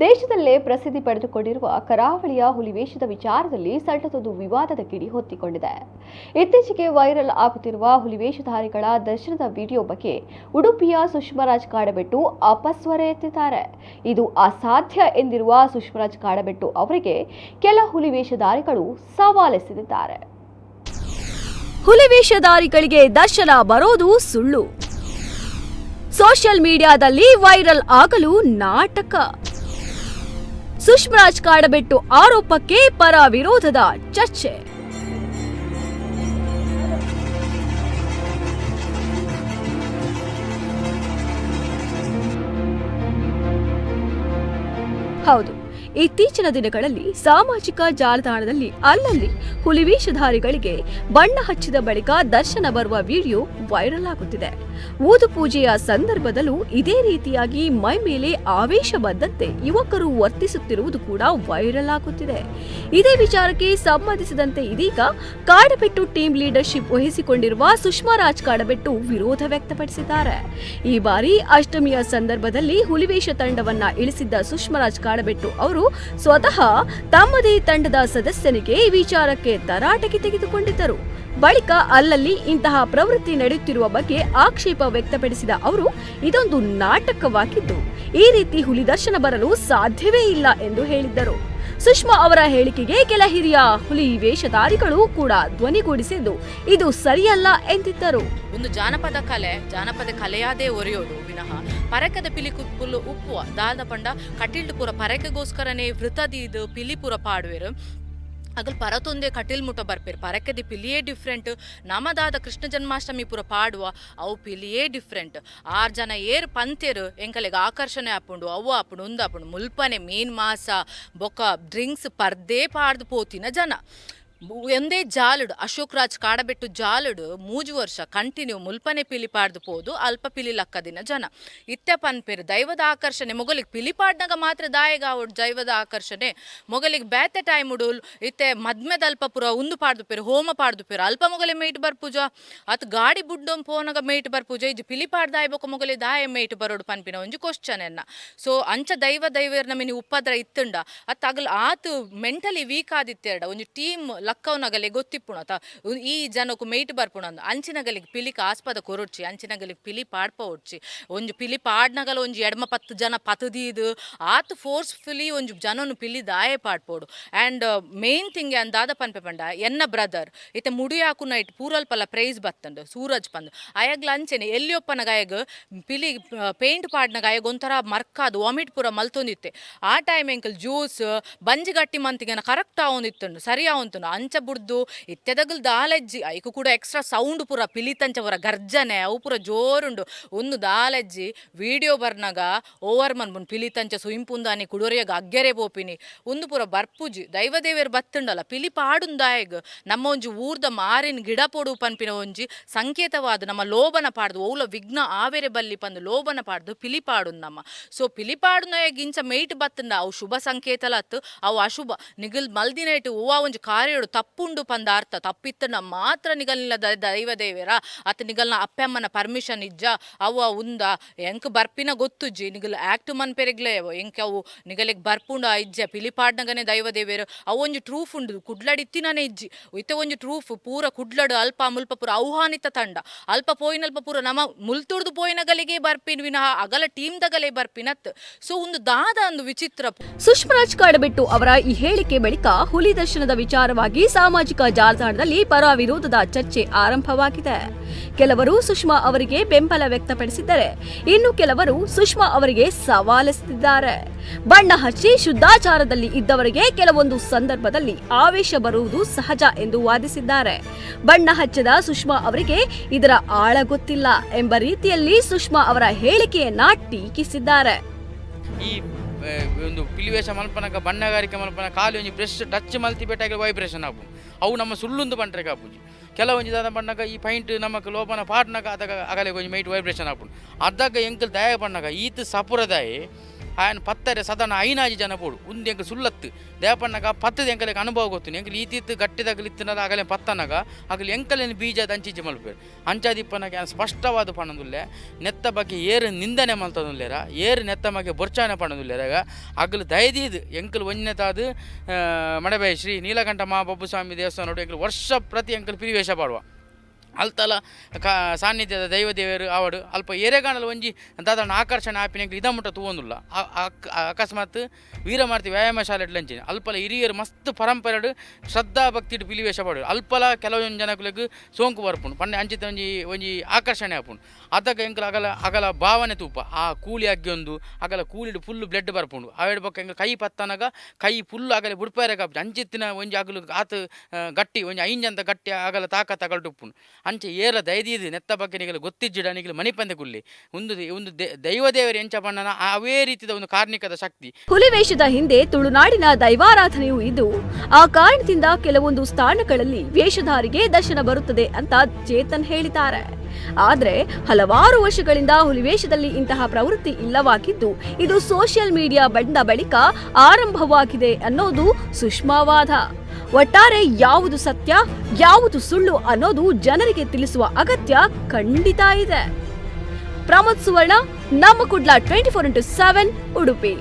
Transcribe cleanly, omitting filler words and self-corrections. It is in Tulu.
ದೇಶದಲ್ಲೇ ಪ್ರಸಿದ್ಧಿ ಪಡೆದುಕೊಂಡಿರುವ ಕರಾವಳಿಯ ಹುಲಿವೇಷದ ವಿಚಾರದಲ್ಲಿ ಸಣ್ಣದೊಂದು ವಿವಾದದ ಕಿಡಿ ಹೊತ್ತಿಕೊಂಡಿದೆ. ಇತ್ತೀಚೆಗೆ ವೈರಲ್ ಆಗುತ್ತಿರುವ ಹುಲಿವೇಷಧಾರಿಗಳ ದರ್ಶನದ ವಿಡಿಯೋ ಬಗ್ಗೆ ಉಡುಪಿಯ ಸುಷ್ಮಾರಾಜ್ ಕಾಡಬೆಟ್ಟು ಅಪಸ್ವರ ಎತ್ತಿದ್ದಾರೆ. ಇದು ಅಸಾಧ್ಯ ಎಂದಿರುವ ಸುಷ್ಮಾರಾಜ್ ಕಾಡಬೆಟ್ಟು ಅವರಿಗೆ ಕೆಲ ಹುಲಿವೇಷಧಾರಿಗಳು ಸವಾಲೆಸೆದಿದ್ದಾರೆ. ಹುಲಿವೇಷಧಾರಿಗಳಿಗೆ ದರ್ಶನ ಬರೋದು ಸುಳ್ಳು, ಸೋಷಿಯಲ್ ಮೀಡಿಯಾದಲ್ಲಿ ವೈರಲ್ ಆಗಲು ನಾಟಕ. ಸುಷ್ಮರಾಜ್ ಕಾಡಬೆಟ್ಟು ಆರೋಪಕ್ಕೆ ಪರ ವಿರೋಧದ ಚರ್ಚೆ. ಹೌದು, ಇತ್ತೀಚಿನ ದಿನಗಳಲ್ಲಿ ಸಾಮಾಜಿಕ ಜಾಲತಾಣದಲ್ಲಿ ಅಲ್ಲಲ್ಲಿ ಹುಲಿವೇಷಧಾರಿಗಳಿಗೆ ಬಣ್ಣ ಹಚ್ಚಿದ ಬಳಿಕ ದರ್ಶನ ಬರುವ ವಿಡಿಯೋ ವೈರಲ್ ಆಗುತ್ತಿದೆ. ಊದು ಪೂಜೆಯ ಸಂದರ್ಭದಲ್ಲೂ ಇದೇ ರೀತಿಯಾಗಿ ಮೈ ಮೇಲೆ ಆವೇಶ ಬಂದಂತೆ ಯುವಕರು ವರ್ತಿಸುತ್ತಿರುವುದು ಕೂಡ ವೈರಲ್ ಆಗುತ್ತಿದೆ. ಇದೇ ವಿಚಾರಕ್ಕೆ ಸಂಬಂಧಿಸಿದಂತೆ ಇದೀಗ ಕಾಡಬೆಟ್ಟು ಟೀಮ್ ಲೀಡರ್ಶಿಪ್ ವಹಿಸಿಕೊಂಡಿರುವ ಸುಷ್ಮಾರಾಜ್ ಕಾಡಬೆಟ್ಟು ವಿರೋಧ ವ್ಯಕ್ತಪಡಿಸಿದ್ದಾರೆ. ಈ ಬಾರಿ ಅಷ್ಟಮಿಯ ಸಂದರ್ಭದಲ್ಲಿ ಹುಲಿವೇಷ ತಂಡವನ್ನ ಇಳಿಸಿದ್ದ ಸುಷ್ಮಾರಾಜ್ ಕಾಡಬೆಟ್ಟು ಅವರು ಸ್ವತಃ ತಮ್ಮದೇ ತಂಡದ ಸದಸ್ಯನಿಗೆ ಈ ವಿಚಾರಕ್ಕೆ ತರಾಟೆಗೆ ತೆಗೆದುಕೊಂಡಿದ್ದರು. ಬಳಿಕ ಅಲ್ಲಲ್ಲಿ ಇಂತಹ ಪ್ರವೃತ್ತಿ ನಡೆಯುತ್ತಿರುವ ಬಗ್ಗೆ ಆಕ್ಷೇಪ ವ್ಯಕ್ತಪಡಿಸಿದ ಅವರು, ಇದೊಂದು ನಾಟಕವಾಗಿದ್ದು ಈ ರೀತಿ ಹುಲಿ ದರ್ಶನ ಬರಲು ಸಾಧ್ಯವೇ ಇಲ್ಲ ಎಂದು ಹೇಳಿದ್ದರು. ಸುಷ್ಮಾ ಅವರ ಹೇಳಿಕೆಗೆ ಕೆಲ ಹಿರಿಯ ಹುಲಿ ವೇಷಧಾರಿಗಳು ಕೂಡ ಧ್ವನಿಗೂಡಿಸಿದ್ದು ಇದು ಸರಿಯಲ್ಲ ಎಂದಿದ್ದರು. ಒಂದು ಜಾನಪದ ಕಲೆ, ಜಾನಪದ ಕಲೆಯಾದೇ ಒರೆಯೋಡು ವಿನಃ ಪರಕದ ಪಿಲಿ ಕುಪ್ಪುಲು ಉಪ್ಪುವ ದಾದ ಪಂಡ ಕಟಿಲ್ಡ್ ಪೂರ ಪರಕೆಗೋಸ್ಕರನೇ ವೃತದೀದು ಪಿಲಿಪುರ ಪಾಡುವೆರು. ಅಗಲ್ ಪರತೊಂದೇ ಕಟಿಲ್ ಮುಟ ಬರ್ಪೇರು. ಪರಕೆದಿ ಪಿಲಿಯೇ ಡಿಫ್ರೆಂಟ್, ನಮದಾದ ಕೃಷ್ಣ ಜನ್ಮಾಷ್ಟಮಿ ಪೂರ ಪಾಡುವ ಅವು ಪಿಲಿಯೇ ಡಿಫ್ರೆಂಟ್. 6 ಜನ ಏರು ಪಂತೇರು ಎಂಕಲೆಗ್ ಆಕರ್ಷಣೆ ಆಪುಂಡು, ಅವು ಆಪುಂಡು ಉಂದಾಪುಂಡು. ಮುಲ್ಪನೆ ಮೀನ್ ಮಾಸ ಬೊಕ್ಕ ಡ್ರಿಂಕ್ಸ್ ಪರ್ದೇ ಪಾಡ್ದು ಪೋತಿನ ಜನ. ಒಂದೇ ಜಾಲುಡು ಅಶೋಕ್ ರಾಜ್ ಕಾಡಬೆಟ್ಟು ಜಾಲುಡು 3 ವರ್ಷ ಕಂಟಿನ್ಯೂ ಮುಲ್ಪನೆ ಪಿಲಿ ಪಾಡ್ದು ಪೋದು ಅಲ್ಪ ಪಿಲಿ ಲಕ್ಕದಿನ ಜನ. ಇತ್ತೆ ಪನ್ಪೇರು ದೈವದ ಆಕರ್ಷಣೆ ಮೊಗಲಿಗೆ ಪಿಲಿ ಪಾಡ್ನಾಗ ಮಾತ್ರ ದಾಯಗಾವಡು ದೈವದ ಆಕರ್ಷಣೆ ಮೊಗಲಿಗೆ ಬೇತೆ ಟೈಮ್ ಉಡು ಇತ್ತೆ ಮದ್ಮೆದ ಅಲ್ಪ ಪೂರ ಉಂದು ಪಾಡ್ದು ಪೇರು ಹೋಮ ಪಾಡ್ದು ಪೇರು ಅಲ್ಪ ಮೊಗಲೆ ಮೇಟ್ ಬರ್ಪೂಜ ಅತ್ ಗಾಡಿ ಬುಡ್ಡೊಂ ಪೋನಾಗ ಮೇಟ್ ಬರ್ಪೂಜ ಇಜ್ಜಿ ಪಿಲಿ ಪಾಡ್ದಾಯ್ಬೊಕ ಮೊಗಲೆ ದಾಯ ಮೇಟ್ ಬರೋಡು ಪನ್ಪಿನ ಒಂಜಿ ಕ್ವಶನ್ ಎನ್ನ. ಸೊ ಅಂಚ ದೈವ ದೈವರ್ನ ಮಿನಿ ಉಪದ್ರ ಇತ್ತುಂಡ ಅತ್ ಅಗಲ್ ಆತು ಮೆಂಟಲಿ ವೀಕ್ ಆದಿತ್ತೆರಡ ಒಂಜಿ ಟೀಮ್ ಲಕ್ಕವನಗಲೆ ಗೊತ್ತಿಪ್ಪುಣ ತ ಈ ಜನಕ್ಕೂ ಮೇಟ್ ಬರ್ಪುಣ ಅಂಚಿನಗಲಿಗೆ ಪಿಲಿಕ್ ಆಸ್ಪದ ಕೊರೊಡ್ಚಿ, ಅಂಚಿನಗಲಿಗೆ ಪಿಲಿ ಪಾಡ್ಪ ಒಡ್ಚಿ. ಒಂಜಿ ಪಿಲಿ ಪಾಡ್ನಗಲ ಒಂಜಿ ಎಡ್ಮ 10 ಜನ ಪತದೀದು ಆತು ಫೋರ್ಸ್ಫುಲಿ ಒಂಜಿ ಜನನು ಪಿಲಿ ದಾಯೆ ಪಾಡ್ಪೋಡು. ಆ್ಯಂಡ್ ಮೇನ್ ಥಿಂಗ್ ಅನ್ ದಾದ ಪನ್ಪೆ ಪಂಡ ಎನ್ನ ಬ್ರದರ್ ಇತ್ತೆ ಮುಡಿಯಾಕು ನೈಟ್ ಪೂರಲ್ಪಲ ಪ್ರೈಸ್ ಬತ್ತಂಡು ಸೂರಜ್ ಪಂದು ಅಯಗ್ಲ ಅಂಚೆನೆ ಎಲ್ಲಿಯೊಪ್ಪನ ಗಾಯಗ್ ಪಿಲಿ ಪೇಂಟ್ ಪಾಡ್ನ ಗಾಯಗ್ ಒಂಥರ ಮರ್ಕಾದು ವಾಮಿಟ್ ಪೂರ ಮಲ್ತೊಂದಿತ್ತೆ. ಆ ಟೈಮ್ ಎಂಕಲ್ ಜ್ಯೂಸ್ ಬಂಜಿ ಗಟ್ಟಿ ಮಂತಿಗೆನ ಕರೆಕ್ಟ್ ಆವೊಂದಿತ್ತುಂಡು ಸರಿ ಆವೊಂತುಂಡು. ಅಂಚ ಬುಡ್ದು ಇತ್ತೆದಗಲ್ ದಾಲೆಜ್ಜಿ ಐಕು ಕೂಡ ಎಕ್ಸ್ಟ್ರಾ ಸೌಂಡ್ ಪೂರ ಪಿಲಿತಂಚ ಪೂರ ಗರ್ಜನೆ ಅವು ಪೂರ ಜೋರುಂಡು. ಒಂದು ದಾಲೆಜ್ಜಿ ವಿಡಿಯೋ ಬರ್ನಾಗ ಓವರ್ ಮನ್ಪುಂಡು ಪಿಲಿತಂಚ ಸುಯಿಂಪುಂದಾನಿ ಕುಡೊರಿಯಾಗ ಅಗ್ಗೆರೆ ಪೋಪಿನಿ ಒಂದು ಪೂರ ಬರ್ಪುಜಿ ದೈವದೇವಿಯರು ಬತ್ತುಂಡಲ್ಲ ಪಿಲಿ ಪಾಡುಂದಾಯಗ್ ನಮ್ಮ ಒಂಜಿ ಊರ್ದ ಮಾರಿನ ಗಿಡ ಪೊಡು ಪನ್ಪಿನ ಒಂಜಿ ಸಂಕೇತವಾದ ನಮ್ಮ ಲೋಬನ ಪಾಡ್ದು ಓಲ ವಿಘ್ನ ಆವೆರೆ ಬಲ್ಲಿ ಪಂದು ಲೋಬನ ಪಾಡ್ದು ಪಿಲಿ ಪಾಡುಂದು ನಮ್ಮ. ಸೊ ಪಿಲಿ ಪಾಡುನಾಯಗ್ ಇಂಚ ಮೇಟ್ ಬತ್ತುಂಡ ಅವು ಶುಭ ಸಂಕೇತಲತ್ತು ಅವು ಅಶುಭ ನಿಗಲ್ ಮಲ್ದಿನೈಟ್ ಹೂವ ಒಂಜಿ ಕಾರ್ಯಡು ತಪ್ಪುಂಡು ಪಂದ ಅರ್ಥ ತಪ್ಪಿತ್ತನ ಮಾತ್ರ ನಿಗಲ್ನ ದೈವ ದೇವರ ಅತ್ ನಿಗಲ್ನ ಅಪ್ಪಮ್ಮನ ಪರ್ಮಿಷನ್ ಇಜ್ಜ ಅವ ಉಂದ ಎಂಕ್ ಬರ್ಪಿನ ಗೊತ್ತುಜ್ಜಿ ನಿಗಲ್ ಆಕ್ಟ್ ಮನ್ಪೆರೆಗ್ಲೇವೋ ಎಂಕ್ ಅವು ನಿಗಲಿಗ್ ಬರ್ಪುಂಡು ಇಜ್ಜ ಪಿಲಿ ಪಾಡ್ನಗನೆ ದೈವ ದೇವೇರು ಅವು ಒಂಜಿ ಟ್ರೂಫ್ ಉಂಡು ಕುಡ್ಲಡಿತ್ತಿನೇ ಇಜ್ಜಿ ಇತ್ತೆ ಒಂಜಿ ಟ್ರೂಫ್ ಪೂರ ಕುಡ್ಲಡು ಅಲ್ಪ ಮುಲ್ಪ ಪೂರ ಆಹ್ವಾನಿತ ತಂಡ ಅಲ್ಪ ಪೋಯಿನಲ್ಪ ಪೂರ ನಮ್ಮ ಮುಲ್ತುಡ್ದು ಪೋಯಿನಗಲಿಗೆ ಬರ್ಪಿನ ವಿನಃ ಅಗಲ ಟೀಮ್ ದಗಲೇ ಬರ್ಪಿನತ್. ಸೊ ಒಂದು ದಾದ ಒಂದು ವಿಚಿತ್ರ. ಸುಷ್ಮರಾಜ್ ಕಾಡಬೆಟ್ಟು ಅವರ ಈ ಹೇಳಿಕೆ ಬಳಿಕ ಹುಲಿ ದರ್ಶನದ ವಿಚಾರವಾಗಿ ಸಾಮಾಜಿಕ ಜಾಲತಾಣದಲ್ಲಿ ಪರ ವಿರೋಧದ ಚರ್ಚೆ ಆರಂಭವಾಗಿದೆ. ಕೆಲವರು ಸುಷ್ಮಾ ಅವರಿಗೆ ಬೆಂಬಲ ವ್ಯಕ್ತಪಡಿಸಿದ್ದರೆ ಇನ್ನು ಕೆಲವರು ಸುಷ್ಮಾ ಅವರಿಗೆ ಸವಾಲೆಸೆದಿದ್ದಾರೆ. ಬಣ್ಣ ಹಚ್ಚಿ ಶುದ್ಧಾಚಾರದಲ್ಲಿ ಇದ್ದವರಿಗೆ ಕೆಲವೊಂದು ಸಂದರ್ಭದಲ್ಲಿ ಆವೇಶ ಬರುವುದು ಸಹಜ ಎಂದು ವಾದಿಸಿದ್ದಾರೆ. ಬಣ್ಣ ಹಚ್ಚದ ಸುಷ್ಮಾ ಅವರಿಗೆ ಇದರ ಆಳ ಗೊತ್ತಿಲ್ಲ ಎಂಬ ರೀತಿಯಲ್ಲಿ ಸುಷ್ಮಾ ಅವರ ಹೇಳಿಕೆಯನ್ನ ಟೀಕಿಸಿದ್ದಾರೆ. ಈ ಒಂದು ಪಿಲಿವೇಷ ಮಲ್ಪನಕ ಬಣ್ಣಗಾರಿಕೆ ಮಲ್ಪನ ಖಾಲಿ ಒಂಜಿ ಬ್ರಷ್ ಟಚ್ ಮಲ್ತಿ ಪೇಟಾಗಿ ವೈಬ್ರೇಷನ್ ಆಪು ಅವು ನಮ್ಮ ಸುಳ್ಳುಂದು ಬಂಟ್ರೆ ಕಾಪುಜಿ. ಕೆಲವೊಂಜಿ ದಾದ ಬಣ್ಣಗ ಈ ಪೈಂಟ್ ನಮಕ್ ಲೋಪನ ಪಾಟ್ನಕ ಅದಗ ಅಗಲೆ ಒಂಜಿ ಮೈಟ್ ವೈಬ್ರೇಷನ್ ಆಪುಂಡು. ಅದಾಗ ಎಂಕಲ್ ದಯ ಬಣ್ಣಗ ಈತ್ ಸಪುರದಾಯಿ ಆಯನ ಪತ್ತರೆ ಸದನ ಐನಾಜಿ ಜನ ಬೋಡು. ಉಂದು ಎಂಕ್ ಸುಲ್ಲತ್ತು ದೇಪಣ್ಣಗ ಪತ್ತದ ಎಂಕಲೆಗ್ ಅನುಭವ ಗೊತ್ತು. ಎಂಕಲ್ ಈತೀತ್ ಗಟ್ಟಿದಗಲು ಇತ್ತಿನದ ಅಗಲೆ ಪತ್ತನಗ ಅಗಲು ಎಂಕಲೇನು ಬೀಜ ಅಂಚಿಂಚಿ ಮಲ್ಪೇರು. ಅಂಚಾದಿಪ್ಪನಾಗ ಯಾನ್ ಸ್ಪಷ್ಟವಾದ ಪಣದುಲ್ಲೆ, ನೆತ್ತ ಬಗ್ಗೆ ಏರು ನಿಂದನೆ ಮಲ್ತದುಲ್ಲೇರ, ಏರು ನೆತ್ತ ಬಗ್ಗೆ ಬೊರ್ಚಾನೆ ಪಣದುಲ್ಲೇರಾಗ ಅಗಲು ದಯದೀದು ಎಂಕಲ್ ಒಂಜನೇತಾದ ಮಡಬೈ ಶ್ರೀ ನೀಲಕಂಠ ಮಹಾಬಬ್ಬುಸ್ವಾಮಿ ದೇವಸ್ಥಾನ ಎಂಕಲ್ ವರ್ಷ ಪ್ರತಿ ಎಂಕಲ್ ಪಿಲಿವೇಷ ಪಾಡುವ. ಅಲ್ತಲ ಸಾನ್ನಿಧ್ಯದ ದೈವ ದೇವರು ಆವಡು ಅಲ್ಪ ಏರೆಗಾಣಲ ಒಂಜಿ ದಾದಣ್ಣ ಆಕರ್ಷಣೆ ಆಪಿನ ಎಂಕಲ್ ಇದ ಮುಟ್ಟ ತೂವೊಂದುಲ್ಲ. ಅಕಸ್ಮಾತ್ ವೀರಮಾರ್ತಿ ವ್ಯಾಯಾಮ ಶಾಲೆ ಅಂಚಿನ ಅಲ್ಪಲ ಹಿರಿಯರು ಮಸ್ತ್ ಪರಂಪರೆಡು ಶ್ರದ್ಧಾ ಭಕ್ತಿಡು ಪಿಲಿವೇಷ ಪಾಡುವರು. ಅಲ್ಪಲ ಕೆಲವೊಂದು ಜನಕುಲೆಗ್ ಸೋಂಕು ಬರ್ಪುಂಡು ಪಂಡೆ ಅಂಚಿತ ಒಂಜಿ ಒಂಜಿ ಆಕರ್ಷಣೆ ಆಪುಂಡು. ಅದಕ್ಕೆ ಎಂಕಲ್ ಅಗಲ ಅಗಲ ಭಾವನೆ ತೂಪ ಆ ಕೂಲಿ ಅಗ್ಗಿಯೊಂದು ಅಗಲ ಕೂಲಿಡು ಫುಲ್ ಬ್ಲಡ್ ಬರ್ಪುಂಡು. ಅವೆಡ್ ಬೊಕ್ಕ ಎಂಕಲ್ ಕೈ ಪತ್ತನಗ ಕೈ ಫುಲ್ ಅಗಲೆ ಬುಡ್ಪಾರೆ ಕಾಪುಜಿ. ಅಂಚಿತ್ತಿನ ಒಂಜಿ ಅಗಲು ಆತ್ ಗಟ್ಟಿ ಒಂಜಿ ಐಂಜಂತ ಗಟ್ಟಿ ಅಗಲ ತಾಕತ್ ಅಗಲ್ಟು ಉಪ್ಪುಂಡು. ಅಂಚೆ ಏರ ದಯದೀದು ನೆತ್ತ ಬಗ್ಗೆ ನಿಗಲು ಗೊತ್ತಿಜ್ಜಿಡ ನಿಗಲು ಮಣಿಪಂದೆ ಕುಲ್ಲಿ ಒಂದು ಒಂದು ದೈವ ದೇವರು ಎಂಚ ಬಣ್ಣನ ಅವೇ ರೀತಿಯ ಒಂದು ಕಾರ್ಣಿಕದ ಶಕ್ತಿ. ಹುಲಿವೇಷದ ಹಿಂದೆ ತುಳುನಾಡಿನ ದೈವಾರಾಧನೆಯೂ ಇದ್ದು ಆ ಕಾರಣದಿಂದ ಕೆಲವೊಂದು ಸ್ಥಾನಗಳಲ್ಲಿ ವೇಷಧಾರಿಗೆ ದರ್ಶನ ಬರುತ್ತದೆ ಅಂತ ಚೇತನ್ ಹೇಳಿದ್ದಾರೆ. ಆದ್ರೆ ಹಲವಾರು ವರ್ಷಗಳಿಂದ ಹುಲಿವೇಷದಲ್ಲಿ ಇಂತಹ ಪ್ರವೃತ್ತಿ ಇಲ್ಲವಾಗಿದ್ದು ಇದು ಸೋಷಿಯಲ್ ಮೀಡಿಯಾ ಬಂದ ಬಳಿಕ ಆರಂಭವಾಗಿದೆ ಅನ್ನೋದು ಸುಷ್ಮಾವಾದ. ಒಟ್ಟಾರೆ ಯಾವುದು ಸತ್ಯ ಯಾವುದು ಸುಳ್ಳು ಅನ್ನೋದು ಜನರಿಗೆ ತಿಳಿಸುವ ಅಗತ್ಯ ಖಂಡಿತ ಇದೆ. ಪ್ರಮೋದ್ ಸುವರ್ಣ, ನಮ್ಮ ಕುಡ್ಲ 24x7, ಉಡುಪಿ.